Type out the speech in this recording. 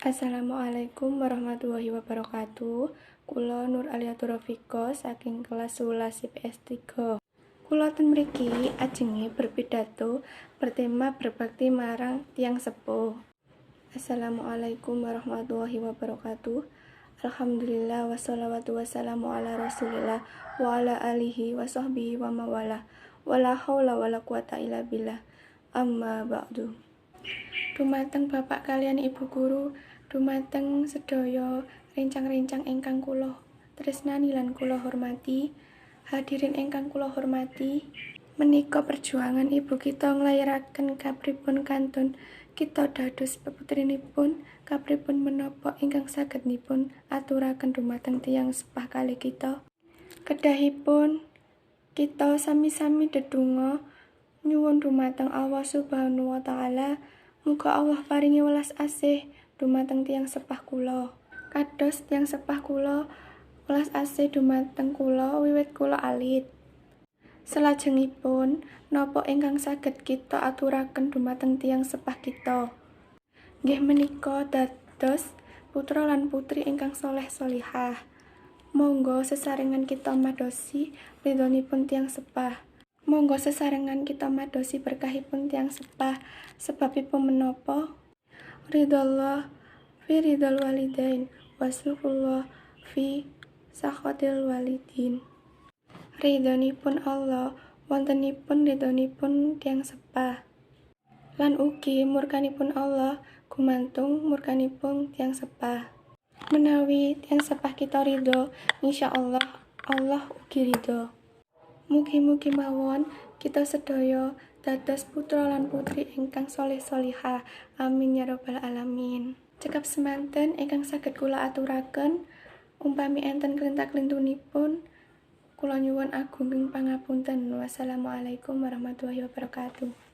Assalamualaikum warahmatullahi wabarakatuh. Kula Nur Aliatur Rofiqoh saking kelas 11 IPS 3. Kula ten mriki ajenge berpidato bertema berbakti marang tiyang sepuh. Assalamualaikum warahmatullahi wabarakatuh. Alhamdulillah, wassalatu wassalamu ala Rasulillah wa ala alihi wa sahbihi wa mawalah. Wala haula wala quwata illa billah. Amma ba'du. Dumateng bapak kaliyan ibu guru, dumateng sedaya rencang-rencang ingkang kula tresnani lan kula hormati, hadirin ingkang kula hormati, menika perjuangan ibu kita nglairaken kapripun kantun kita dados peputrinipun, kapripun menapa ingkang saged dipun aturaken dumateng tiyang sepah kalih kita? Kedahipun kita sami-sami dedonga nyuwun dumateng Allah Subhanahu wa Taala, muga Allah paringi welas asih dumateng tiyang sepah kula. Kados tiyang sepah kula welas asih dumateng kula wiwit kula alit. Salajengipun, napa ingkang saged kita aturaken dumateng tiyang sepah kita? Nggih menika dados putra lan putri ingkang soleh solihah. Monggo sesarengan kita madosi ridhonipun tiyang sepah. Monggo sesarengan kita madosi berkahipun tiyang sepah. Sebabipun menapa? Ridhallah fi ridhal walidain wa sukhullah fi sakhatil walidin. Ridhonipun Allah wontenipun ridhonipun tiyang sepah. Lan ugi murkanipun Allah gumantung murkanipun tiyang sepah. Menawi tiyang sepah kita ridho, insyaallah Allah ugi ridho. Mugi-mugi mawon kita sedaya dados putra lan putri ingkang soleh solihah. Amin ya robbal alamin. Cekap semanten ingkang saged kula aturaken. Umpami enten klentak-klentunipun, kula nyuwun agunging pangapunten. Wassalamualaikum warahmatullahi wabarakatuh.